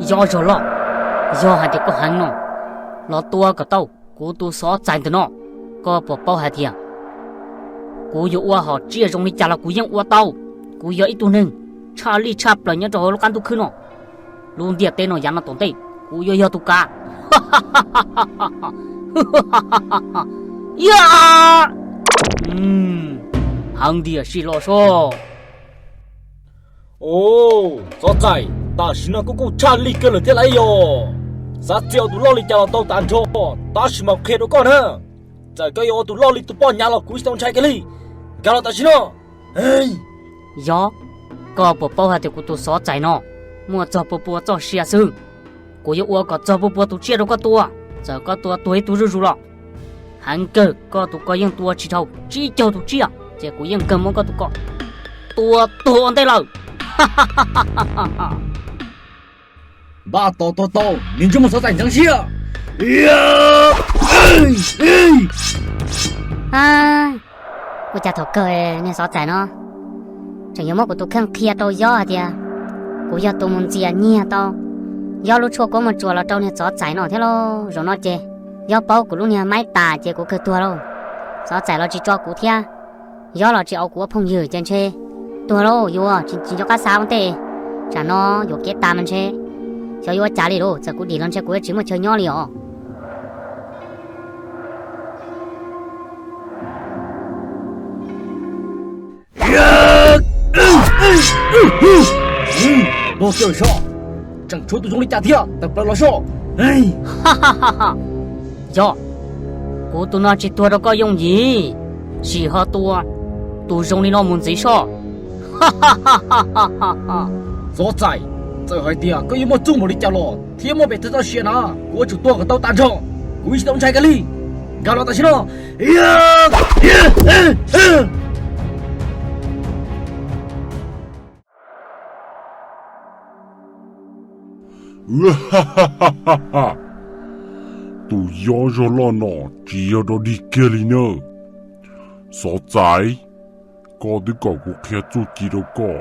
Yob zog loj, yog hais tias koj heev no los tua kom tau kuv tus xov txais ntawm no, koj puas paub hais tias kuv yuav ua hom tsiaj zoo li cas los kuv yeej ua tau. Kuv yog ib tug neeg tshaj lij tshaj plaws nyob rau hauv lub qab ntuj khwb no. Lub ntiaj teb no yav no tom ntej kuv yuav yog tus kav. Heev tiag sij los soj. Xov txais, tam sim no koj kuj tshaj lij kawg lawm thiab lauj. Yog xav txia ua tus loj li cas los tau tas nrho, tab sis mas qhia rau koj na, txawm koj yuav ua tus loj li tus poj nyav los kuv tsis tau ntshai kiag li. Nkag los tam sim no. Yog, koj puas paub hais tias kuv tus xov txais no muaj txog pua pua txoj sia xwb. Kuv yuav ua kom txog pua pua tus tsiaj rau koj tua, txawm koj tua tuag ib tug zuj zus los heev kawg koj tus ko yeej tua tsis dhau tsib caug tus tsiaj, ces kuv yeej kawg muab koj tus ko tua tuag ua ntej lawm. Npaj tos tua tau, niag ntsej muag xov txais ntxeev siab. Ua cas thaum kawg niag xov txais no tseem yuav muab kuv tus kheej qhia rau Yob hais tias kuv yog tus mus ntxias nyiag tau Yob lub tshuaj kua muaj tsuas los rau niag xov txais no thiab lauj. Zaum no ces Yob paub kuv lub niag maib tas ces kuv kawg tuag lauj. Xov txais los tsis tso kuv thiab, Yob los tsis au kuv ua phooj ywg ces ntshe tuag lauj. Yuav tsis nco qab xav ua ntej, tsam no yuam kev tas mas ntshe xyov yuav ua cas li lauj. Txawm kuv dim los ntshe kuv yuav tsis muaj chaw nyob li os. Los kiag soj, tseem tshuav tus zoo li cas thiab, tawm plaws los soj. Yog, kuv tus no tsis tuag rau koj yooj yim, sim ho tua tus zoo li no mus ntxiv soj. Xov txais, txawm hais tias koj yuav muaj txuj npaum li cas los thiab muaj pes tsawg txoj sia na, kuv yuav tsum tua kom tau tas nrho, kuv yeej tsis tau ntshai kiag li. Nkag los tam sim no. Tus Yob zog loj no tsis yog dog dig kiag li na. Xov txais, koj twb kom kuv qhia txuj ci rau koj,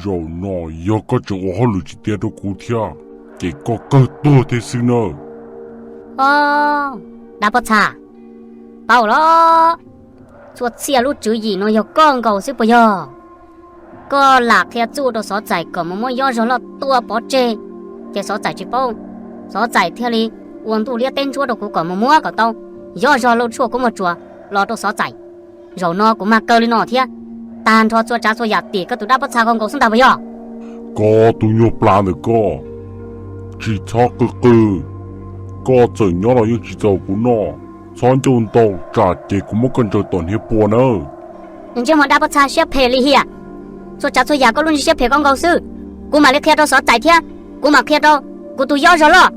zaum no yog koj tseem ua hauj lwm tsis tiav rau kuv thiab, ces koj kawg tuag thiab xwb nawb. Dab pob txha, paub los, txhua txhia lub tswv yim no yog koj nkaus xwb puas yog? Koj lam qhia txuj rau xov txais kom mus muab Yob zog loj tua pov tseg, ces xov txais tsis paub, xov txais thiaj li ua ntuj liab teb ntsuab rau kuv kom mus muab kom tau Yob zog loj tshuaj kua muaj tsuas los rau xov txais. Zaum no kuv mag kaw li no thiab, tag nrho txhua tsav txhua yam tim koj tus dab pob txha ko nkaus xwb ntag puas yog? Koj tus nyuag plas ntawm koj, tsis txhob qw qw. Koj txawm nyob los yeej tsis txaus kuv noj, txhob ncauj ntau tsam ces kuv muab koj ntsaws tom hniav pua nawb. Ntsej muag dab pob txha siab phem lim hiam, txhua tsav txhua yam koj lub ntsej siab phem koj nkaus xwb. Kuv mam li qhia rau xov txais thiab kuv mam qhia rau kuv tus Yob zog loj.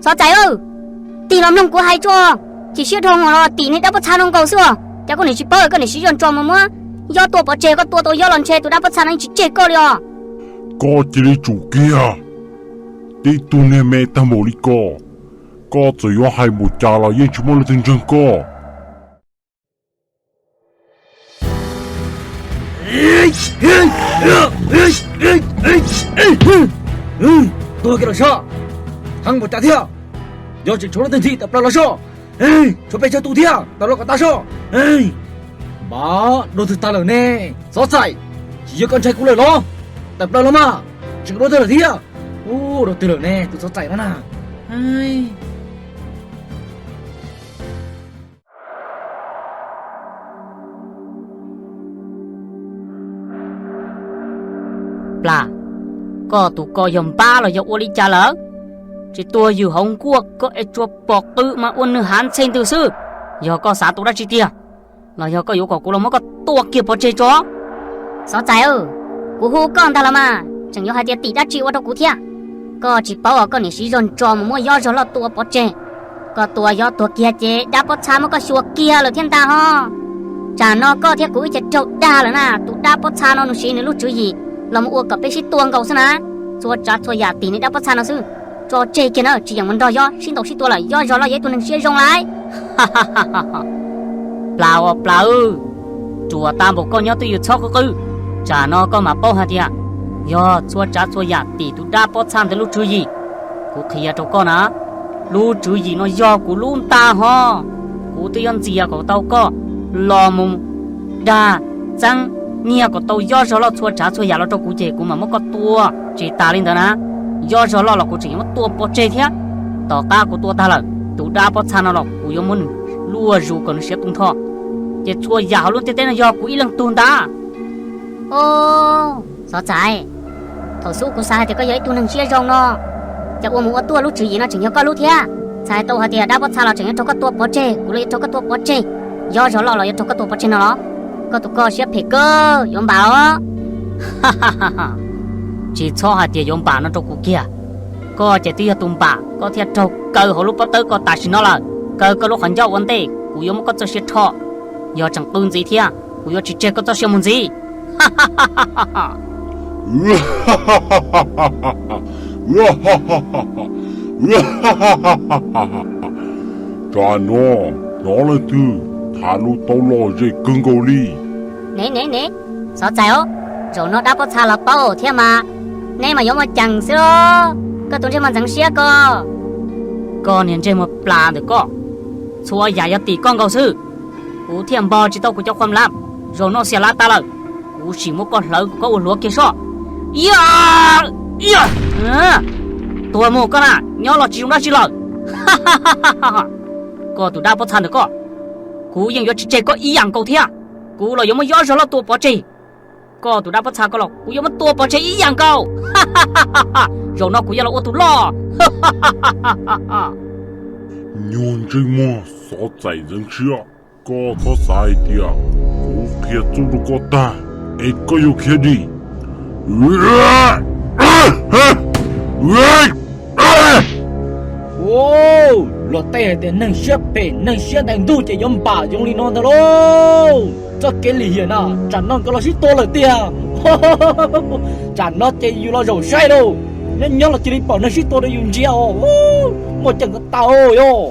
Xov txais, tig los mloog kuv hais tso, chim siab dhau los tim niag dab pob txha no nkaus xwb os. Cas koj niam tsis paub, koj niam siv zog ntso mus muab Yob tua pov tseg, koj tua tau Yob los ntshe tus dab pob txha no yeej tsis tseg koj li os. Koj cia li tsum kiag, tib tug niag me tag npaum li koj, koj txawm yuav hais npaum cas los yeej tsis muaj leej twg ntseeg koj. Tuag kiag los soj, heev npaum cas thiab, yog tseem tshuav leej twg ntxhi tawm plaws los soj, tshuav pes tsawg tus thiab tawm los kom tag soj. Npab, dua twg tag lawm ne? Xov txais, tsis yog koj ntshai kuv lawm los? Tawm plaws los mas, tseem dua twg lawm thiab? Ub, dua twg lawm ne tus xov txais no na? Plas, koj tus ko yog npab los yog ua li cas lawm? Tsis tuag ywm hauv nkuaj koj es tsuas pom qw mas ua nws hav ntxhe ntws xwb. Yog koj xav tua dab tsi tiag, los yog koj yuav kom kuv los muab koj tua kiag pov tseg tso? Xov txais, kuv hu koj ntag los mas, tseem yuav hais tias tim dab tsi ua rau kuv thiab. Koj tsis paub os, koj niam siv zog ntso mus muab Yob zog loj tua pov tseg. Koj tua Yob tuag kiag ces dab pob txha muab koj xyuas kiag lawm thiab ntag ho. Tsam no koj thiab kuv wb cia raug dag lawm na, tus dab pob txha no nws siv nws lub tswv yim los mus ua kom peb sib tua nkaus xwb na. Txhua tsav txhua yam tim niag dab pob txha no xwb. Tso tseg kiag na, tsis yeem mus nrog Yob sib ntaus sib tua lawm, Yob zog loj yog ib tug neeg siab zoo lawm. Plas os Plas, ruam tag npaum koj nyob twj ywm txhob qw qw, tsam no koj mam paub hais tias Yog txhua tsav txhua yam tim tus dab pob txha ntawd lub tswv yim, kuv qhia rau koj na, lub tswv yim no yog kuv lub ntag ho. Kuv twb yuav ntxias kom tau koj los mus dag txeeb nyiag kom tau yob zog loj txhua tsav txhua yam los rau kuv ces kuv mam muab koj tua tsis tas li ntawd na. Yob zog loj los kuv tseem yuav muab tua pov tseg thiab. Tom qab kuv tua tag lawm, tus dab pob txha no los kuv yuav muab nws luaj zus kom nws siav tu nrho, ces txhua yam hauv lub ntiaj teb no yog kuv ib leeg tug ntag. Xov Txais, thaum xub kuv xav hais tias koj yog ib tug neeg siab zoo no, cas ua mus ua tuaj lub tswv yim no tseem yog koj lub thiab. Txhais tau hais tias dab pob txha los tseem yuav raug koj tua pov tseg, kuv los yuav raug koj tua pov tseg, yob zog loj los yuav raug koj tua pov tseg no los? Koj tus koj siab phem kawg, yuav npam los? Tsis txhob hais tias yuav npam no rau kuv kiag. Koj ces twb yog tus npam, koj thiaj raug kaw hauv lub pob tawb ko tam sim no lawm. Kaw koj lub qhov ncauj ua ntej, kuv yuav muab koj txoj sia rho. Yog tseem qw ntxiv thiab, kuv yuav tsis tseg koj txoj sia mus ntxiv. Tsam no hnov leej twg tham lus tau lom zem kawg nkaus li. Ne ne ne, Xov Txais os, zaum no dab pob txha los paub thiab mas, neb mas yuav muaj ceem xwb os. Koj tus ntsej muag ntxeev siab ko, koj niag ntsej muag plas ntawm koj, txhua yam yog tim koj nkaus xwb. Kuv thiaj npog tsis tau kuv cov khuam lav, zaum no xiam lav tas lawm, kuv sim muab koj hlawv kom koj ua hluav kiag soj. Tuag mus koj na, nyob los tsis zoo dab tsi lawm. Koj tus dab pob txha ntawm koj, kuv yeej yuav tsis tseg koj ib yam nkaus thiab. Kuv los yuav muab yob zog loj tua pov tseg. Koj tus dab pob txha ko los kuv yuav muab tua pov tseg ib yam nkaus. Zaum no kuv yuav los ua tus loj. Nyuag ntsej muag Xov Txais ntxeev siab, koj txhob xav hais tias kuv qhia txuj rau koj tag es koj yuav khiav dim. Luag tej hais tias neeg siab phem neeg siab ntais ntug ces yuav npam zoo li no ntag lauj. Txoj kev lim hiam na, tsam no nkawd los sib tua lawm tiag. Tsam no ces yus los zaum saib lauj, nyob nyob los cia li pom neeg sib tua rau yus ntsia os. Muaj ceem ko taw yog.